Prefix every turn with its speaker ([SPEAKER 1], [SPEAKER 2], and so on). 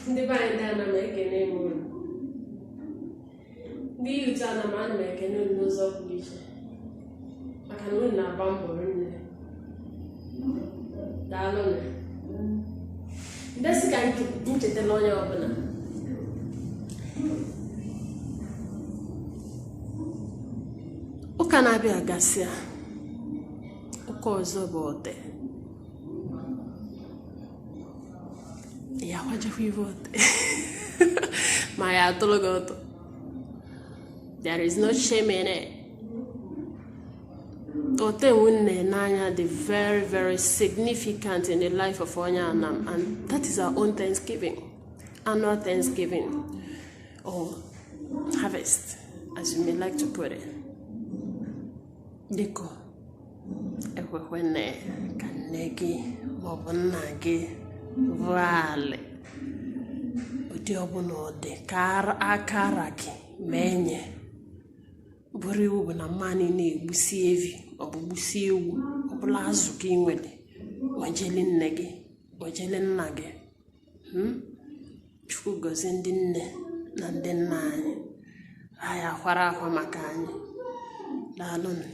[SPEAKER 1] Ndị be anyị, ndị Anam, ekene m unu. Ndị youth Anam, ana m ekene unu n'ụzọ pụrụ iche maka na unu na-agba mbọ rinne. Daalụnụ. Ndị sị ka m chetala onye ọbụla, ụka na-abịa gasịa, ụka ọzọ bụ Ote. Ya kwajekwa ibe Ote ma ya atụrụ gị ụtọ. There is no shame in it. Ote nwunne n'anya dị very, very significant in the life of onye Anam, and that is our own Thanksgiving, annual Thanksgiving or harvest, as you may like to put it. Biko, ekwekwene ka nne gị maọbụ nna gị bụ alị ụdị ọbụla ọ dị ka aka ara gị ma enye bụrụ iwu bụ na mmanụ na-egbusi evi maọbụ gbusi ewu ọbụla azụ ka ị nwere wejeli nne gị, wejeli nna gị. Chukwu gọzie ndị nne na ndị nna anyị. Anyị akwara akwa maka anyị. Daalụnụ.